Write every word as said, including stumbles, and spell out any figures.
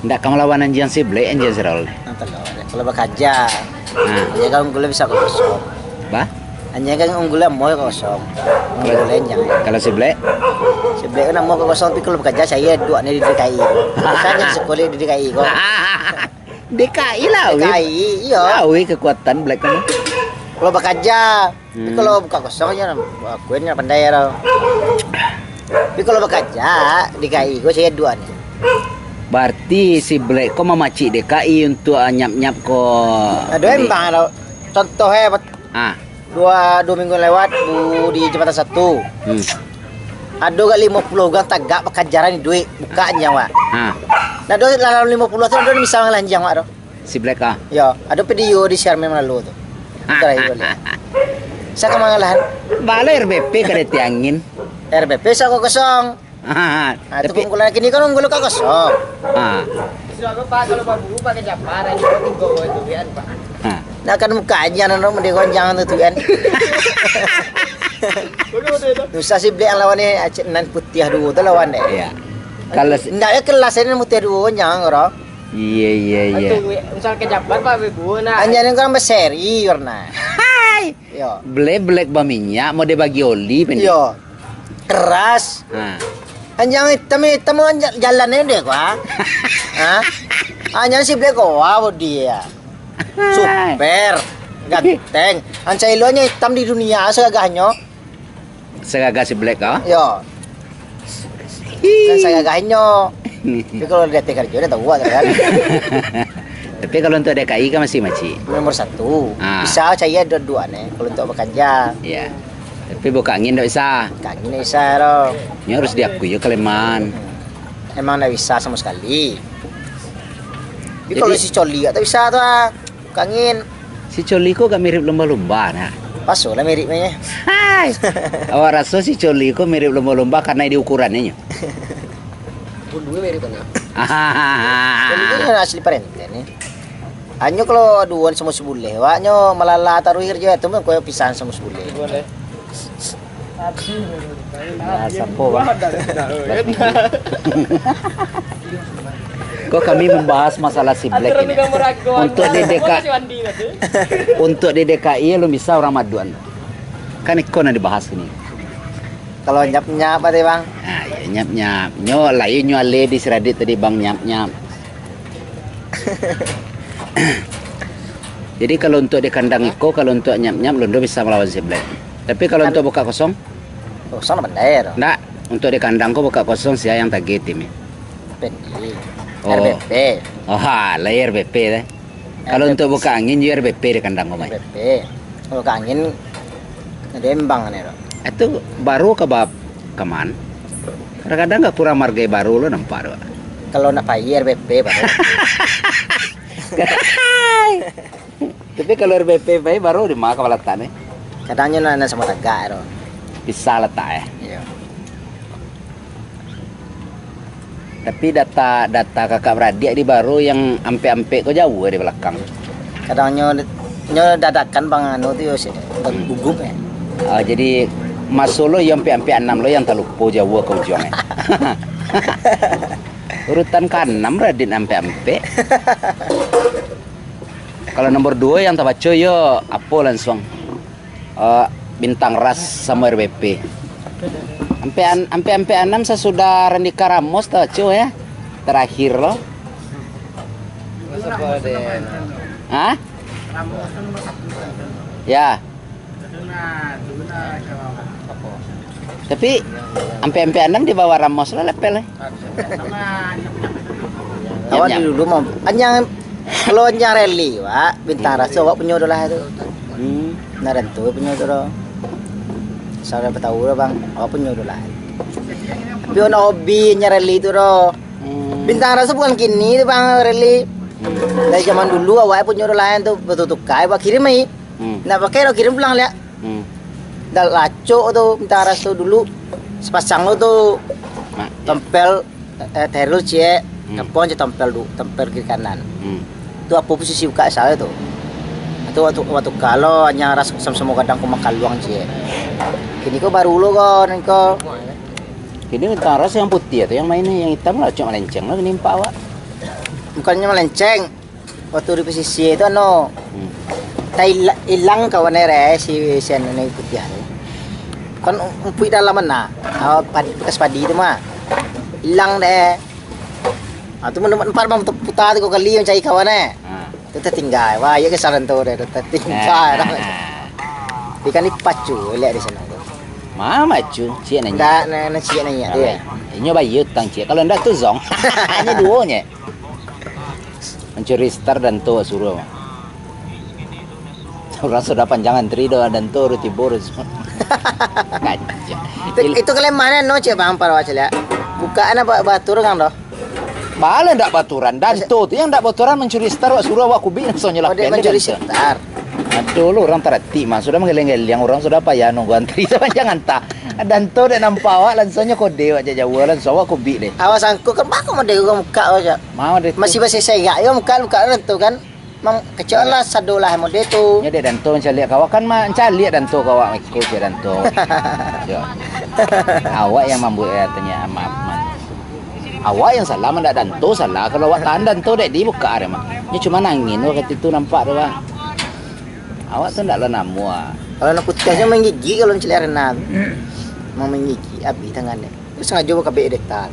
Ndak ka malawan anjiang si Black, anjiang si Raul. Nah, tu lah. Kalau bakaja, Ha. Anjiang kan unggul bisa kosong. Bah? Anjiang kan unggul amoy kosong. Kalau, Unggul anjiang. Kalau si Black? Si Black kan amoy kosong, tapi kalau bakaja, saya dua ni di D K I. Saya kan sekolah di D K I ko. D K I lah, weh. D K I, iyo. Lah, weh, kekuatan Black kan. Kalau bakaja, tapi Hmm. kalau buka kosong je, aku ni pandai lah. Tapi kalau bakaja, D K I ko saya dua ni. Berarti si Black ko mamacik D K I untuk, ah, nyap-nyap ko. Aduh, Ini. embang lah. Contoh, eh, bet- Ah. dua, dua minggu lewat, bu, di Jambatan Satu. Hmm. Ado gak limo puluah urang tagak bakajaran duit, buka anjiang, Wak. Ha. Nah, ado dalam limo puluah tu, ado bisa mangalah anjiang, Wak, tu. Si Black, ah? Yo, ado video di share memang lalu tu. Terakhir balik. Sa ka mangalahan. Bala R B P ka datiangin. R B P sa kosong. Ah, tu Tapi keunggulan kini kan unggul ka kosong. Ah. Sudah apa, Pak, kalau babu, pakai capar, ayo, tinggal itu, kan, Pak. Ah. Nah, kan muka aja, nah, nah, mending gonjang tu, tu, kan. Susah si Black lawan ni, acik nan putiah duo tu lawan deh. Iya. Kalau se- Ndak ya kelas ini putiah duo, gonjang, bro. Iya, iya, iya. Itu, misal ke capar, Pak, babu, nah. Hanya ni kan berseri warna. Hai. Yo. Black, Black baminyak, mau dia bagi oli, pendek. Yo. Keras. Ha. Anjiang hitam, hitam, anjiang jalan aja deh, Pak. Ha? Anjiang si Black ko, wah, bodi ya. Super. Ganteng. Anca iluannya hitam di dunia, segagahnyo. Segagah si Black, kah? Yo. Kan Hi. segagahnyo. Tapi kalau di atas kerja, dah tahu lah, kan? Tapi kalau untuk D K I kan masih macik. Nomor satu. Ah. Bisa caya dua-dua ni, kalau untuk bekerja. Iya. Tapi buka angin ndak bisa. Buka angin ndak bisa, doh. Ini harus diakui ya kelemahan. Emang ndak bisa sama sekali. Tapi Jadi kalau si Coli tak bisa tu, ah. Buka angin. Si Coli ko gak mirip lumba-lumba, nah. Paso lah mirip ni. Hai. Awak raso si Coli ko mirip lumba-lumba karena di ukurannya nyo. Bulu mirip kan? Coli ko asli Parenten ni. Anyo kalau duo samo sabuleh, awaknyo malala taruih je tu, mah koyo pisan samo sabuleh. Nah, sapo, Bang? Kok kami membahas masalah si Black ini? Untuk di D K, untuk di D K I alun bisa urang maduan. Kan iko nan dibahas kini. Kalau nyap-nyap tadi, Bang? Ah, ya, nyap-nyap. Nyo lain nyo ale di Seradit tadi, Bang, nyap-nyap. Jadi kalau untuk di kandang iko, kalau untuk nyap-nyap, Londo bisa malawan si Black. Tapi kalau untuk buka kosong? Kosong lah pandai tu. Ndak, untuk di kandang ko buka kosong, sia yang tagih tim ni? Pendek. Oh. R B P. Oh, ha, lah R B P deh. Kalau untuk buka angin, juga R B P di kandang ko, Mai. R B P. Kalau buka angin, ada embang ni tu. Itu baru ka bab kaman. Kadang-kadang gak kurang margai baru lo nampak tu. Kalau nak pai R B P baru. Tapi kalau R B P pai baru di mana kau letak ni? Kadangnyo nak, nak samo tagak tu. Bisa letak, eh? Iya. Tapi data, data kakak beradik di baru yang ampek-ampek ko jauh di belakang. Kadangnyo, nyo dadakan bang anu tu yo sih, gugup eh. Ah, jadi maso lo yang ampek-ampek anam lo yang talupo jauh ke ujung eh. Urutan kaanam Radit ampek-ampek. Kalau nomor duo yang tabaco yo apo langsuang? Eh, Bintang Ras samo R B P. Ampek an-, ampek-ampek anam sasudah Randika Ramos tabaco ya. Terakhir lo. Hah? Ya. Tapi ampek-ampek anam di bawah Ramos lah lepel eh. Awak Nyap-nyap. Dulu mau anjang, kalau anjang rally, Wak, Bintang Ras awak punyo dolah tu. Hmm. Nah, dan tu punyo tu doh. Saudara tahu doh, Bang, awak punyo dolah. Tapi ono hobi anjang rally tu doh. Hmm. Bintang Ras tu bukan kini tu, Bang, rally. Hmm. Dari zaman dulu awak punyo dolah tu, betul tukai buat kirim ai. Hmm. Nak pakai lo kirim pulang liak. Hmm. Dah lacok tu, Bintang Ras tu dulu sepasang lo tu. Mak. Tompel, eh, terus ciek, Hmm. kapon je tompel du-, tompel kiri kanan. Hmm. Tu apo posisi buka asal tu. Tu waktu, waktu kalo hanya ras sama-sama kadang ko makaluang ciek. Kini ko baru lo ko, nan ko. Kini Bintang Ras yang putih tu yang main ni, yang hitam lacok malenceng lo kini nampak awak. Bukannyo malenceng. Waktu di pesisir tu anu, hmm, tak ila-, ilang kawan ere si, si anu ni putiah tu. Kan umpuik dalam mana? Ah, pad-, bekas padi tu mah. Ilang deh. Ah, tu mana tempat bang putar tu kau kali mancari kawan eh. Ha. Tu tertinggal. Wah, iya kesalan tu deh, tertinggal. Ha. Ikan dipacu lihat di sana tu. Ma macu, ciek nanya. Ndak, na, na ciek nanya tu. Inyo bayar utang ciek. Kalau ndak tu zong. Hanya duo nye. Mancuri star dan tu suruh. Urang sudah panjang antri doh, dan tu urang tibo urang. Kacau. Itu, itu kelemahan no cek bang par wak caliak. Bukaan apa batur kan doh. Bala ndak baturan, dan tu tu yang ndak baturan mancuri star wak suruh awak kubik langsung nyo. Oh, dia lapeh mancuri dan tu. Star. Aduh lu urang taratik mah sudah manggeleng-geleng urang sudah payah nunggu antri sapanjang antah. Dan tu dek nampak awak langsung nyo kode awak jak jauah langsung awak kubik deh. Awak sangko kan bako model urang muka awak cak. Mau deh. Masih basih serak yo muka muka dan tu kan. Mang, kecek lah sado lah model tu. Nyo dek danto mancaliak ka awak kan, ma-, mancaliak danto ka awak, iko cek danto. Yo. Awak yang mambuek, eh, tanya maaf, maaf. Awak yang salah, mandak danto salah. Kalau awak tahan danto dek dibuka dek mah. Nyo cuma angin wakatu tu nampak tu, Bang. Awak tu ndak lo namo, ah. Kalau nak putiah nyo main gigi kalau mancaliak renang. Mang main gigi, abih tangan dek. Tu sangajo bakabek dek tan.